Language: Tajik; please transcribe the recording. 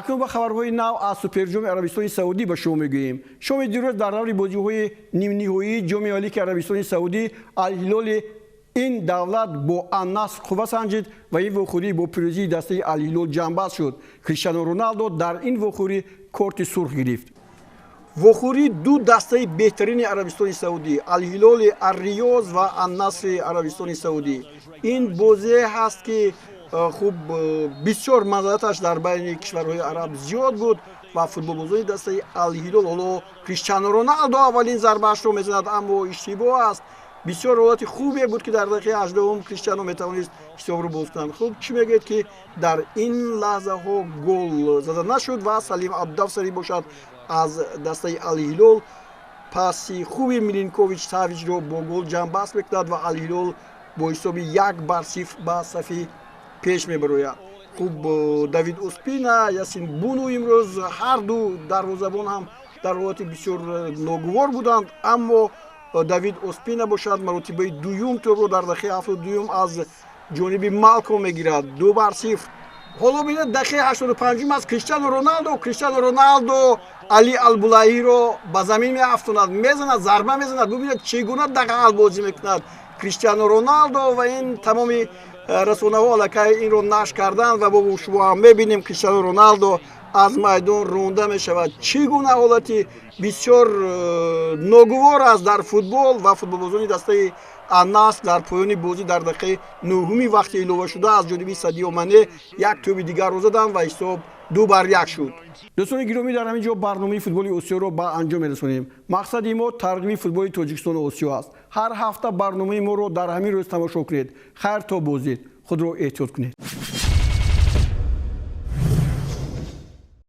Акнун ба хабарҳои нав аз Суперҷоми Арабистони Саудӣ ба шумо мегӯем. Шоми дирӯз дар даври бозиҳои нимниҳоии Ҷоми Малики Арабистони Саудӣ Алҳилоли ин давлат бо Аннаср қувва санҷид ва ин вохӯрӣ бо пирӯзии дастаи Алҳилол ҷамъбаст шуд. Криштиану Роналдо дар ин вохӯрӣ корти сурх гирифт. Вохӯрии ду дастаи беҳтарини Арабистони Саудӣ, Алҳилоли Арриёз ва Аннасри Арабистони Саудӣ, ин бозие ҳаст, ки хуб, бисёр манзалаташ дар байни кишварҳои араб зиёд буд ва футболбозони дастаи Алҳилол, ҳоло Криштиану Роналдо аввалин зарбаашро мезанад, аммо иштибоҳ аст. Бисёр ҳолати хубе буд, ки дар дақиқаи 18-ум Криштиано метавонист ҳисобро боз кунад. Хуб, чӣ мегӯед, ки дар ин лаҳзаҳо гол зада нашуд ва Салим Абдавсарӣ бошад, аз дастаи Алҳилол, паси хуби Милинкович Савичро бо гол ҷамъбаст мекунад ва Алҳилол бо ҳисоби 1-0 ба сафи пеш мебарояд. Хуб, Давид Оспина, Ясин Буну имрӯз ҳарду дарвозабон ҳам дар ҳолати бисёр ногувор буданд, аммо Давид Оспина бошад, маротибаи дуюм тӯбро дар дақиқаи 72-юм аз ҷониби Малко мегирад, 2-0. Ҳоло бинед, дақиқаи 85-ум аст. Криштиану Роналдо, Криштиану Роналдо Али Албулаиро ба замин меафтонад, мезанад, зарба мезанад. Бубинед, чӣ гуна дағал бозӣ мекунад Криштиану Роналдо ва ин тамоми расонаҳо аллакай инро нашр карданд ва бо шумо ҳам мебинем, Криштиану Роналдо аз майдон ронда мешавад. Чӣ гуна ҳолати бисёр ногувор аст дар футбол! Ва футболбозони дастаи Аннаср дар поёни бозӣ, дар дақиқаи 9-уми вақти иловашуда, аз ҷониби Садио Мане як тӯби дигарро заданд ва ҳисоб 2-1 шуд. Дӯстони гиромӣ, дар ҳамин ҷо барномаи футболи Осиёро ба анҷом мерасонем. Мақсади мо тарғиби футболи Тоҷикистону Осиё аст. Ҳар ҳафта барномаи моро дар ҳамин рӯз тамошо кунед. Хайр, то боздид, худро эҳтиёт кунед.